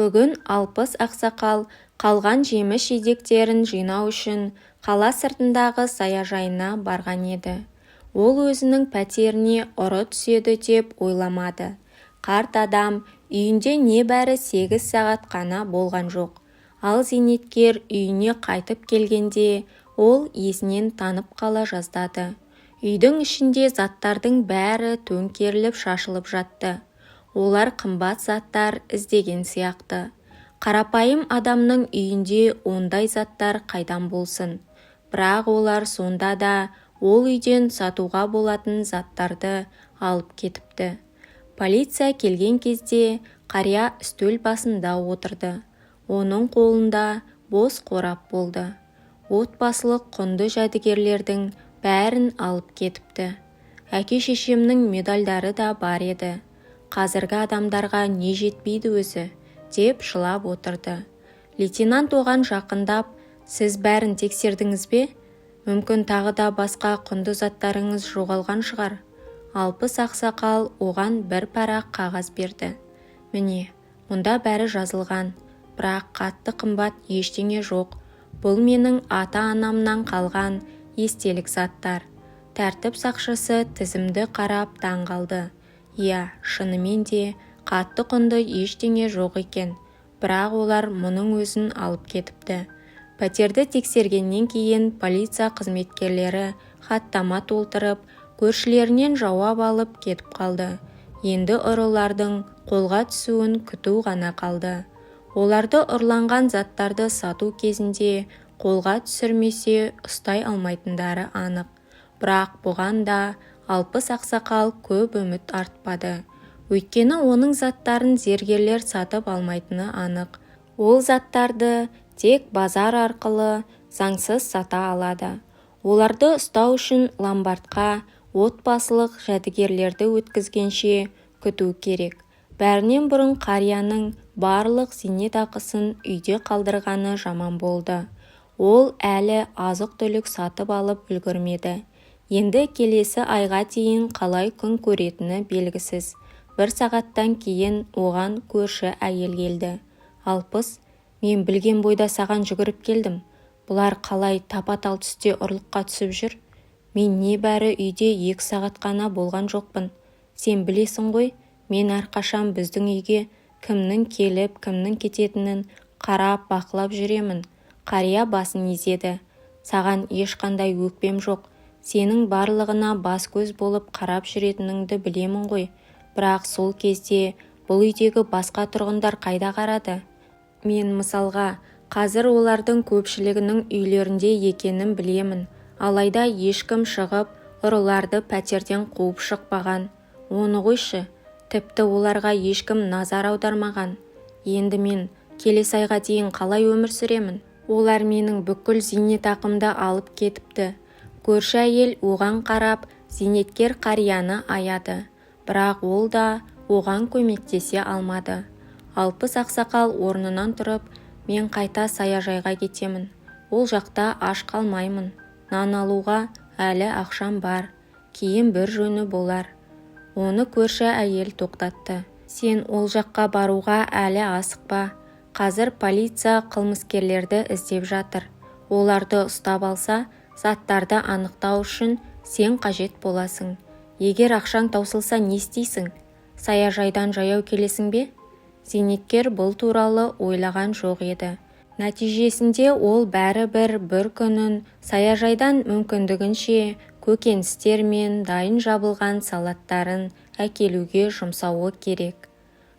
Бүгін Алпыс ақсақал қалған жеміс-жидектерін жинау үшін қала сыртындағы саяжайына барған еді. Ол өзінің пәтеріне ұры түседі деп ойламады. Қарт адам үйінде небәрі 8 сағат қана болған жоқ. Ал зейнеткер үйіне қайтып келгенде, ол есінен танып қала жаздады. Үйдің ішінде заттардың бәрі төңкеріліп шашылып жатты. Олар қымбат заттар іздеген сияқты. Қарапайым адамның үйінде ондай заттар қайдан болсын? Бірақ олар сонда да ол үйден сатуға болатын заттарды алып кетіпті. Полиция келген кезде қария үстел басында отырды. Оның қолында бос қорап болды. Отбасылық құнды жәдігерлердің бәрін алып кетіпті. Әке-шешемнің медальдары да бар еді. Қазіргі адамдарға не жетпейді өзі?» – деп жылап отырды. Лейтенант оған жақындап: «Сіз бәрін тексердіңіз бе? Мүмкін, тағы да басқа құнды заттарыңыз жоғалған шығар?» Алпыс ақсақал оған бір парақ қағаз берді. «Міне, мұнда бәрі жазылған. Бірақ қатты қымбат ештеңе жоқ. Бұл менің ата-анамнан қалған естелік заттар». Тәртіп сақшысы тізімді қарап таң қалды. Иә, шынымен де қатты құнды ештеңе жоқ екен. Бірақ олар мұның өзін алып кетіпті. Пәтерді тексергеннен кейін полиция қызметкерлері хаттама толтырып, көршілерінен жауап алып кетіп қалды. Енді ұрылардың қолға түсуін күту ғана қалды. Оларды ұрланған заттарды сату кезінде қолға түсірмесе, ұстай алмайтындары анық. Бірақ бұған да Алпыс ақсақал көп үміт артпады. Өйткені оның заттарын зергерлер сатып алмайтыны анық. Ол заттарды тек базар арқылы заңсыз сата алады. Оларды ұстау үшін ломбардқа отбасылық жәдігерлерді өткізгенше күту керек. Бәрінен бұрын қарияның барлық зейнетақысын үйде қалдырғаны жаман болды. Ол әлі азық-түлік сатып алып үлгермеді. Енді келесі айға дейін қалай күн көретіні белгісіз. Бір сағаттан кейін оған көрші әйел келді. «Алпыс, мен білген бойда саған жүгіріп келдім. Бұлар қалай тапа-тал түсте ұрлыққа түсіп жүр? Мен небәрі үйде 2 сағат қана болған жоқпын. Сен білесің ғой, мен әрқашан біздің үйге кімнің келіп, кімнің кететінін қарап, бақылап жүремін». Қария басын изеді. «Саған ешқандай өкпем жоқ. Сенің барлығына бас-көз болып қарап жүретініңді білемін ғой. Бірақ сол кезде бұл үйдегі басқа тұрғындар қайда қарады? Мен, мысалға, қазір олардың көпшілігінің үйлерінде екенін білемін. Алайда ешкім шығып, ұрыларды пәтерден қуып шықпаған. Оны қойшы, тіпті оларға ешкім назар аудармаған. Енді мен келесі айға дейін қалай өмір сүремін? Олар менің бүкіл зейнетақымды алып кетіпті». Көрші әйел оған қарап, зейнеткер қарияны аяды. Бірақ ол да оған көмектесе алмады. Алпыс ақсақал орнынан тұрып: «Мен қайта саяжайға кетемін. Ол жақта аш қалмаймын. Нан алуға әлі ақшам бар. Кейін бір жөні болар». Оны көрші әйел тоқтатты: «Сен ол жаққа баруға әлі асықпа. Қазір полиция қылмыскерлерді іздеп жатыр. Оларды ұстап алса, заттарды анықтау үшін сен қажет боласың. Егер ақшаң таусылса, не істейсің? Саяжайдан жаяу келесің бе?» Зейнеткер бұл туралы ойлаған жоқ еді. Нәтижесінде ол бәрібір бір күнін саяжайдан мүмкіндігінше көкөністер мен дайын жабылған салаттарын әкелуге жұмсауы керек.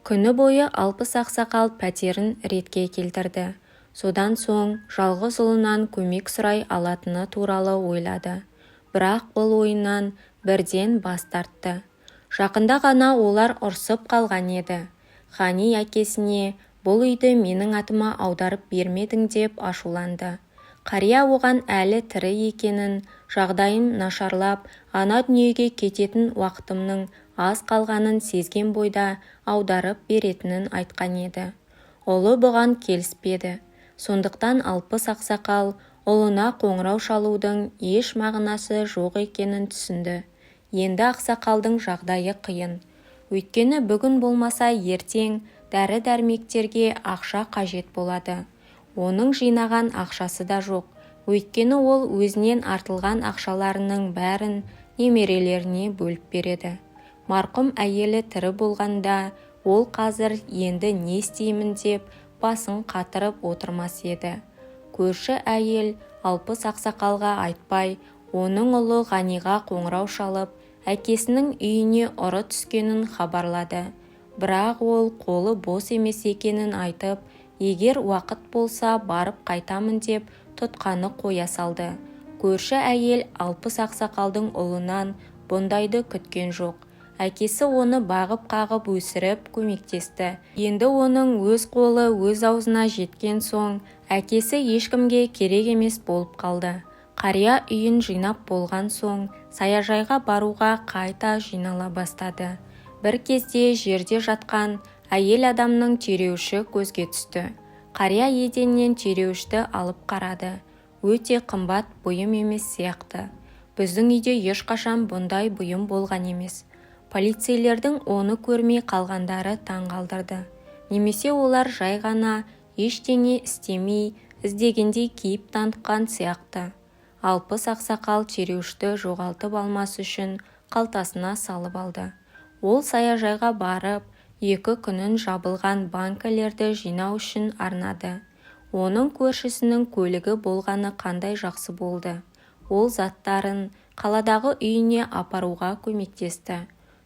Күні бойы Алпыс ақсақал пәтерін ретке келтірді. Содан соң жалғыз ұлынан көмек сұрай алатыны туралы ойлады. Бірақ бұл ойынан бірден бас тартты. Жақында ғана олар ұрсып қалған еді. Ғани әкесіне «Бұл үйді менің атыма аударып бермедің» деп ашуланды. Қария оған әлі тірі екенін, жағдайым нашарлап, ана дүниеге кететін уақытымның аз қалғанын сезген бойда аударып беретінін айтқан еді. Ұлы бұған келіспеді. Сондықтан Алпыс ақсақал ұлына қоңырау шалудың еш мағынасы жоқ екенін түсінді. Енді ақсақалдың жағдайы қиын. Өйткені бүгін болмаса ертең Дәрі-дәрмектерге ақша қажет болады. Оның жинаған ақшасы да жоқ, өйткені ол өзінен артылған ақшаларының бәрін немерелеріне бөліп береді. Марқұм әйелі тірі болғанда, ол қазір енді не істеймін деп басын қатырып отырмас еді. Көрші әйел Алпыс ақсақалға айтпай, оның ұлы Ғаниға қоңырау шалып, әкесінің үйіне ұры түскенін хабарлады. Бірақ ол қолы бос емес екенін айтып, егер уақыт болса барып қайтамын деп тұтқаны қоя салды. Көрші әйел Алпыс ақсақалдың ұлынан бұндайды күткен жоқ. Әкесі оны бағып-қағып өсіріп, көмектесті. Енді оның өз қолы өз аузына жеткен соң, әкесі ешкімге керек емес болып қалды. Қария үйін жинап болған соң, саяжайға баруға қайта жинала бастады. Бір кезде жерде жатқан әйел адамның тереуіші көзге түсті. Қария еденнен тереуішті алып қарады. Өте қымбат бұйым емес сияқты. Біздің үйде ешқашан бұндай бұйым болған емес. Полицейлердің оны көрмей қалғандары таң қалдырды. Немесе олар жай ғана ештеңе істемей, іздегендей кейіп танытқан сияқты. Алпыс ақсақал тереуішті жоғалтып алмас үшін қалтасына салып алды. Ол саяжайға барып, 2 күнін жабылған банкілерді жинау үшін арнады. Оның көршісінің көлігі болғаны қандай жақсы болды. Ол заттарын қаладағы үйіне апаруға көмектесті.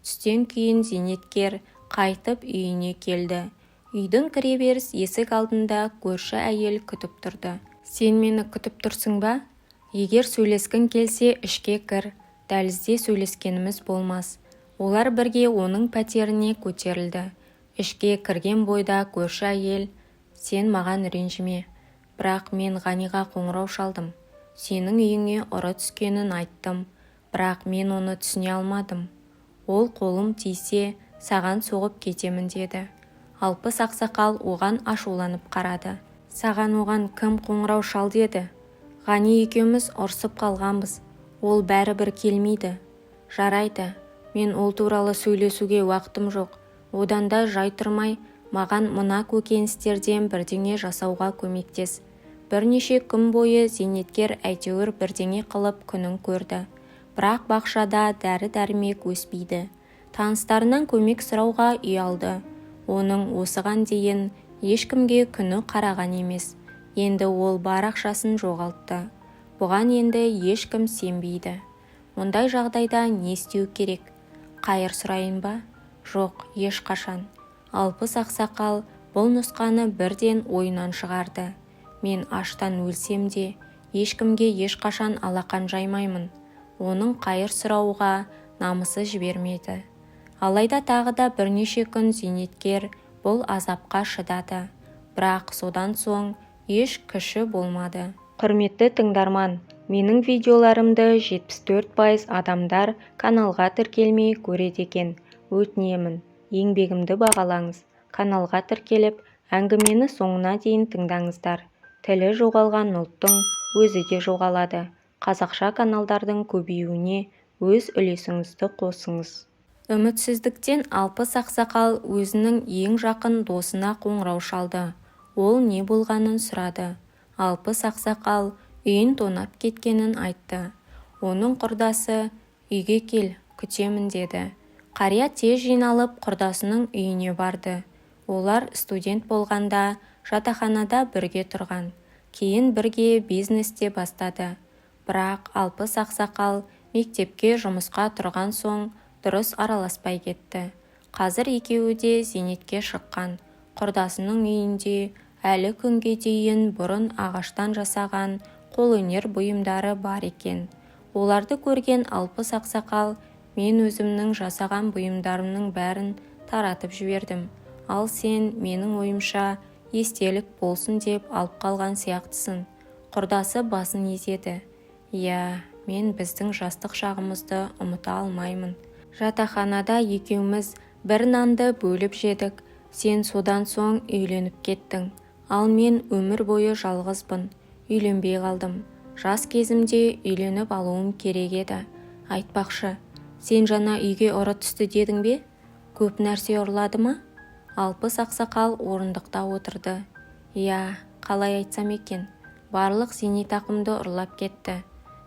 Түстен кейін зейнеткер қайтып үйіне келді. Үйдің кіреберіс есік алдында көрші әйел күтіп тұрды. Сен мені күтіп тұрсың ба? Егер сөйлескің келсе, ішке кір. Дәлізде сөйлескеніміз болмас. Олар бірге оның пәтеріне көтерілді. Ішке кірген бойда көрші әйел, сен маған ренжіме, бірақ мен Ғаниға қоңырау шалдым. Сенің үйіңе ұры түскенін айттым, бірақ мен оны түсіне алмадым. Ол қолым тисе, саған соғып кетемін деді. Алпыс ақсақал оған ашуланып қарады. Саған оған кім қоңырау шал деді? Ғани екеуміз ұрсып қалғанбыз. Ол бәрібір келмейді. Жарайды, мен ол туралы сөйлесуге уақытым жоқ. Одан да жай тұрмай, маған мына көкөністерден бірдеңе жасауға көмектес. Бірнеше күн бойы зейнеткер әйтеуір бірдеңе қылып күнін көрді. Бірақ бақшада дәрі-дәрмек өспейді. Таныстарынан көмек сұрауға ұялды. Оның осыған дейін ешкімге күні қараған емес. Енді ол бар ақшасын жоғалтты. Бұған енді ешкім сенбейді. Мұндай жағдайда не істеу керек? Қайыр сұрайын ба? Жоқ, ешқашан. Алпыс ақсақал бұл нұсқаны бірден ойынан шығарды. Мен аштан өлсем де, ешкімге ешқашан алақан жаймаймын. Оның қайыр сұрауға намысы жібермеді. Алайда тағы да бірнеше күн зейнеткер бұл азапқа шыдады. Бірақ содан соң еш күші болмады. Құрметті тыңдарман, менің видеоларымды 74% адамдар каналға тіркелмей көреді екен. Өтінемін, еңбегімді бағалаңыз. Каналға тіркеліп, әңгімені соңына дейін тыңдаңыздар. Тілі жоғалған ұлттың өзі де жоғалады. Қазақша каналдардың көбеюіне өз үлесіңізді қосыңыз. Үмітсіздіктен Алпыс ақсақал өзінің ең жақын досына қоңырау шалды. Ол не болғанын сұрады. Алпыс ақсақал үйін тонап кеткенін айтты. Оның құрдасы, үйге кел, күтемін деді. Қария тез жиналып құрдасының үйіне барды. Олар студент болғанда жатақханада бірге тұрған. Кейін бірге бизнесте бастады. Бірақ Алпыс ақсақал мектепке жұмысқа тұрған соң дұрыс араласпай кетті. Қазір екеуі де зейнетке шыққан. Құрдасының үйінде әлі күнге дейін бұрын ағаштан жасаған қолөнер бұйымдары бар екен. Оларды көрген Алпыс ақсақал, мен өзімнің жасаған бұйымдарымның бәрін таратып жібердім. Ал сен, менің ойымша, естелік болсын деп алып қалған сияқтысың. Құрдасы басын изеді. Иә, мен біздің жастық шағымызды ұмыта алмаймын. Жатақханада екеуміз бір нанды бөліп жедік. Сен содан соң үйленіп кеттің. Ал мен өмір бойы жалғызбын. Үйленбей қалдым. Жас кезімде үйленіп алуым керек еді. Айтпақшы, сен жаңа үйге ұры түсті дедің бе? Көп нәрсе ұрлады ма? Алпыс ақсақал орындықта отырды. Иә, қалай айтсам екен, барлық зейнетақымды ұрлап кетті.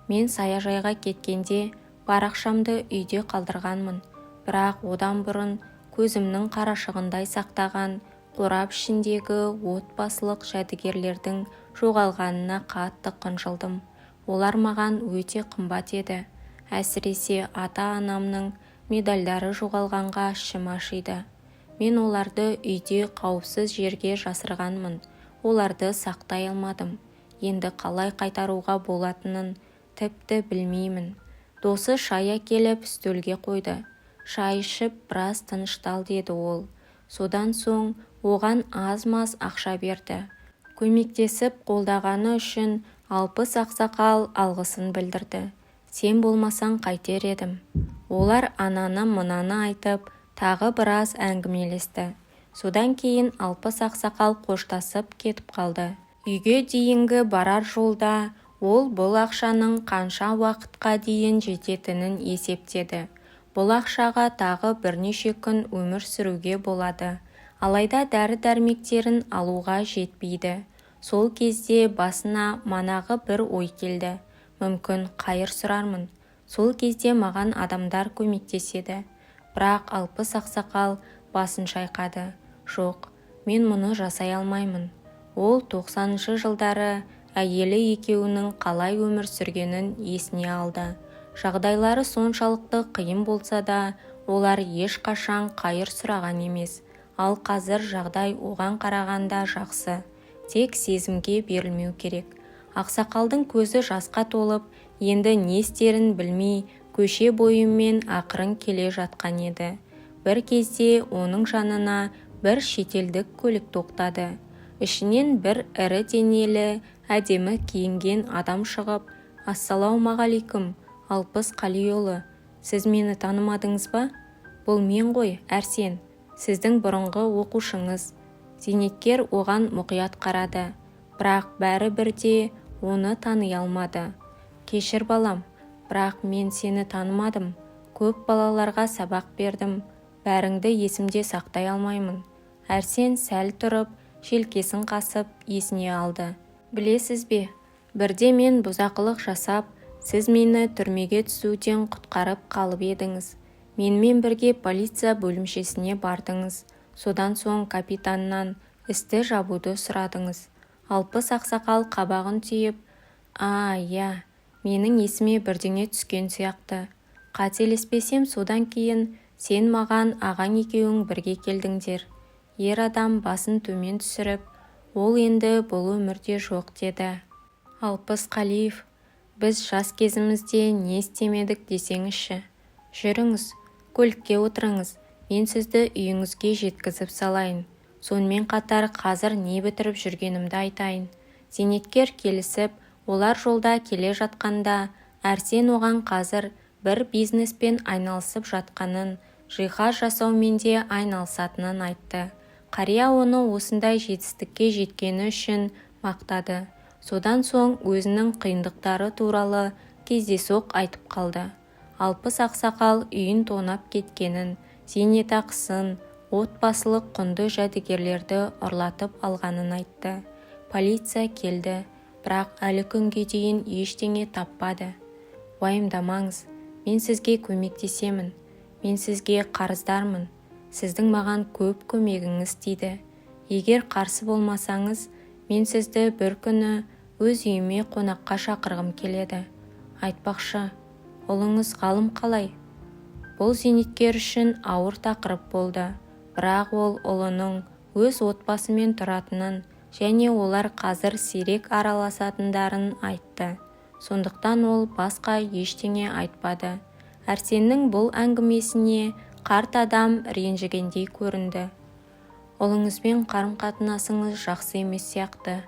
Мен саяжайға кеткенде бар ақшамды үйде қалдырғанмын. Бірақ одан бұрын көзімнің қарашығындай сақтаған қорап ішіндегі отбасылық жәдігерлердің жоғалғанына қатты қынжылдым. Олар маған өте қымбат еді. Әсіресе ата-анамның медальдары жоғалғанға ішім ашиды. Мен оларды үйде қауіпсіз жерге жасырғанмын. Оларды сақтай алмадым. Енді қалай қайтаруға болатынын тіпті білмеймін. Досы шай әкеліп үстелге қойды. Шай ішіп, біраз тыныштал, деді ол. Содан соң оған аз-маз ақша берді. Көмектесіп қолдағаны үшін Алпыс ақсақал алғысын білдірді. Сен болмасаң қайтер едім. Олар ананы-мынаны айтып, тағы біраз әңгімелесті. Содан кейін Алпыс ақсақал қоштасып кетіп қалды. Үйге дейінгі барар жолда ол бұл ақшаның қанша уақытқа дейін жететінін есептеді. Бұл ақшаға тағы бірнеше күн өмір сүруге болады. Алайда дәрі-дәрмектерін алуға жетпейді. Сол кезде басына манағы бір ой келді. Мүмкін, қайыр сұрармын. Сол кезде маған адамдар көмектеседі. Бірақ Алпыс ақсақал басын шайқады. Жоқ, мен мұны жасай алмаймын. Ол 90-шы жылдары әйелі екеуінің қалай өмір сүргенін есіне алды. Жағдайлары соншалықты қиын болса да, олар ешқашан қайыр сұраған емес. Ал қазір жағдай оған қарағанда жақсы. Тек сезімге берілмеу керек. Ақсақалдың көзі жасқа толып, енді не істерін білмей, көше бойымен ақырын келе жатқан еді. Бір кезде оның жанына бір шетелдік көлік тоқтады. Ішінен бір ірі денелі, әдемі киінген адам шығып, «Ассалаумағалейкум, Алпыс Қалиұлы, сіз мені танымадыңыз ба? Бұл мен ғой, Әрсен, сіздің бұрынғы оқушыңыз». Зейнеткер оған мұқият қарады, бірақ бәрібір де оны тани алмады. «Кешір, балам, бірақ мен сені танымадым. Көп балаларға сабақ бердім, бәріңді есімде сақтай алмаймын». Әрсен сәл тұрып, желкесін қасып, есіне алды. «Білесіз бе, бірде мен бұзақылық жасап, сіз мені түрмеге түсуден құтқарып қалып едіңіз. Менімен бірге полиция бөлімшесіне бардыңыз. Содан соң капитаннан істі жабуды сұрадыңыз». Алпыс ақсақал қабағын түйіп, «А, иә, менің есіме бірдеңе түскен сияқты. Қателеспесем, содан кейін сен маған ағаң екеуің бірге келдіңдер». Ер адам басын төмен түсіріп, ол енді бұл өмірде жоқ деді. Алпыс Қалиев, біз жас кезімізде не істемедік десеңізші. Жүріңіз, көлікке отырыңыз, мен сізді үйіңізге жеткізіп салайын. Сонымен қатар қазір не бітіріп жүргенімді айтайын. Зейнеткер келісіп, олар жолда келе жатқанда Әрсен оған қазір бір бизнеспен айналысып жатқанын, жиһаз жасаумен де айналысатынын айтты. Қария оны осындай жетістікке жеткені үшін мақтады. Содан соң өзінің қиындықтары туралы кездейсоқ айтып қалды. Алпыс ақсақал үйін тонап кеткенін, зейнетақысын, отбасылық құнды жәдігерлерді ұрлатып алғанын айтты. Полиция келді, бірақ әлі күнге дейін ештеңе таппады. Уайымдамаңыз, мен сізге көмектесемін, мен сізге қарыздармын. Сіздің маған көп көмегіңіз тиді. Егер қарсы болмасаңыз, мен сізді бір күні өз үйіме қонаққа шақырғым келеді. Айтпақшы, ұлыңыз Ғалым қалай? Бұл зейнеткер үшін ауыр тақырып болды, бірақ ол ұлының өз отбасымен тұратынын және олар қазір сирек араласатындарын айтты. Сондықтан ол басқа ештеңе айтпады. Әрсеннің бұл әңгімесіне қарт адам ренжігендей көрінді. Ұлыңызбен қарым-қатынасыңыз жақсы емес сияқты.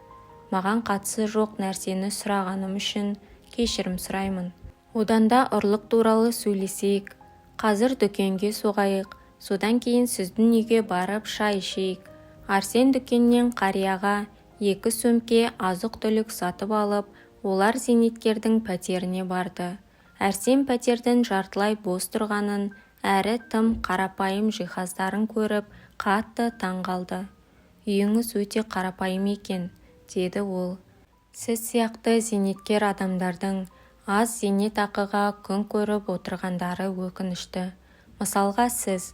Маған қатысы жоқ нәрсені сұрағаным үшін кешірім сұраймын. Одан да ұрлық туралы сөйлесейік. Қазір дүкенге соғайық, содан кейін сіздің үйге барып шай ішейік. Арсен дүкеннен қарияға 2 сөмке азық-түлік сатып алып, олар зейнеткердің пәтеріне барды. Әрсен пәтердің жартылай бос тұрғанын, әрі тым қарапайым жиһаздарын көріп, Қатты таң қалды. «Үйіңіз өте қарапайым екен», деді ол. «Сіз сияқты зейнеткер адамдардың аз зейнетақыға күн көріп отырғандары өкінішті. Мысалға, сіз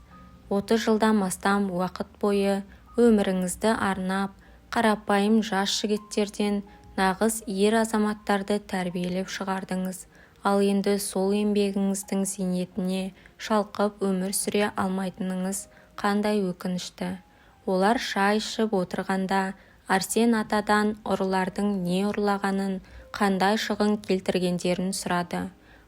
30 жылдан астам уақыт бойы өміріңізді арнап, қарапайым жас жігіттерден нағыз ер азаматтарды тәрбиелеп шығардыңыз. Ал енді сол еңбегіңіздің зейнетіне шалқып өмір сүре алмайтыныңыз қандай өкінішті». Олар шай ішіп отырғанда Арсен атадан ұрылардың не ұрлағанын, қандай шығын келтіргендерін сұрады.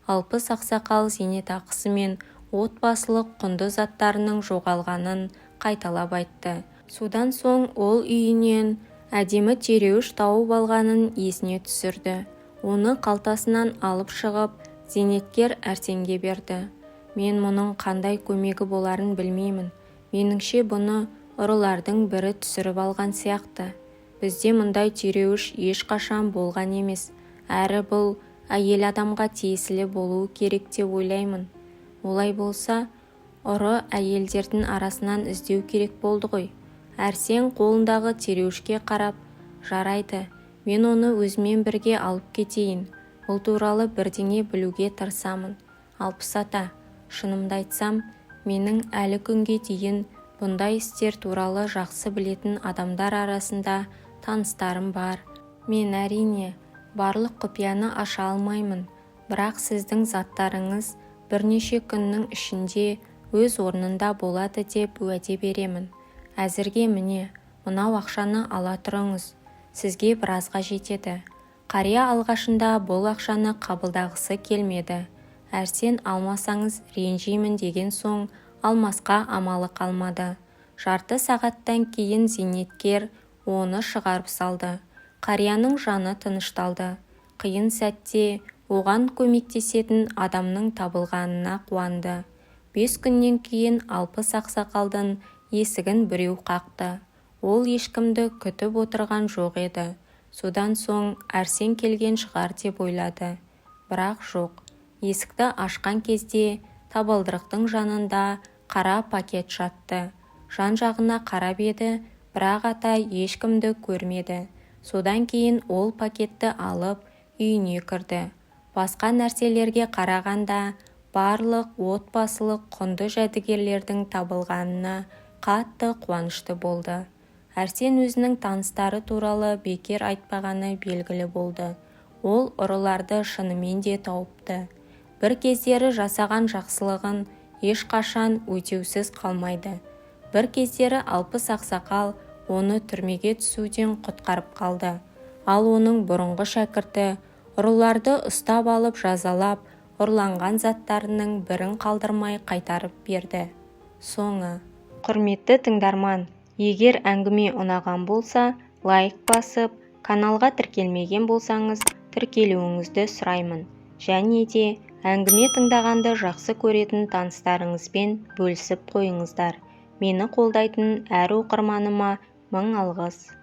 Алпыс ақсақал зейнетақысы мен отбасылық құнды заттарының жоғалғанын қайталап айтты. Содан соң ол үйінен әдемі тереуіш тауып алғанын есіне түсірді. Оны қалтасынан алып шығып, зейнеткер Арсенге берді. «Мен мұның қандай көмегі боларын білмеймін. Меніңше, бұны ұрылардың бірі түсіріп алған сияқты. Бізде мұндай тереуіш ешқашан болған емес. Әрі бұл әйел адамға тиесілі болуы керек деп ойлаймын». «Олай болса, ұры әйелдердің арасынан іздеу керек болды ғой». Арсен қолындағы тереуішке қарап, «Жарайды, мен оны өзіммен бірге алып кетейін. Бұл туралы бірдеңе білуге тырысамын. Алпыс ата, шынымды айтсам, менің әлі күнге дейін бұндай істер туралы жақсы білетін адамдар арасында таныстарым бар. Мен, әрине, барлық құпияны аша алмаймын, бірақ сіздің заттарыңыз бірнеше күннің ішінде өз орнында болады деп уәде беремін. Әзірге міне, мынау ақшаны ала тұрыңыз. Сізге біразға жетеді». Қария алғашында бұл ақшаны қабылдағысы келмеді. Арсен алмасаңыз ренжимін деген соң алмасқа амалы қалмады. Жарты сағаттан кейін зейнеткер оны шығарып салды. Қарияның жаны тынышталды. Қиын сәтте оған көмектесетін адамның табылғанына қуанды. 5 күннен кейін Алпыс ақсақалдың есігін біреу қақты. Ол ешкімді күтіп отырған жоқ еді. Содан соң Арсен келген шығар деп ойлады. Бірақ жоқ. Есікті ашқан кезде табалдырықтың жанында қара пакет жатты. Жан-жағына қарап еді, бірақ ата ешкімді көрмеді. Содан кейін ол пакетті алып, үйіне кірді. Басқа нәрселерге қарағанда барлық отбасылық құнды жәдігерлердің табылғанына қатты қуанышты болды. Арсен өзінің таныстары туралы бекер айтпағаны белгілі болды. Ол ұрыларды шынымен де тауыпты. Бір кездері жасаған жақсылығын ешқашан өтеусіз қалмайды. Бір кездері Алпыс ақсақал оны түрмеге түсуден құтқарып қалды. Ал оның бұрынғы шәкірті ұрыларды ұстап алып жазалап, ұрланған заттарының бірін қалдырмай қайтарып берді. Соңы. Құрметті тыңдарман, егер әңгіме ұнаған болса, лайк басып, каналға тіркелмеген болсаңыз, тіркелуіңізді сұраймын. Және де әңгіме тыңдағанды жақсы көретін таныстарыңызбен бөлісіп қойыңыздар. Мені қолдайтын әр оқырманыма мың алғыс.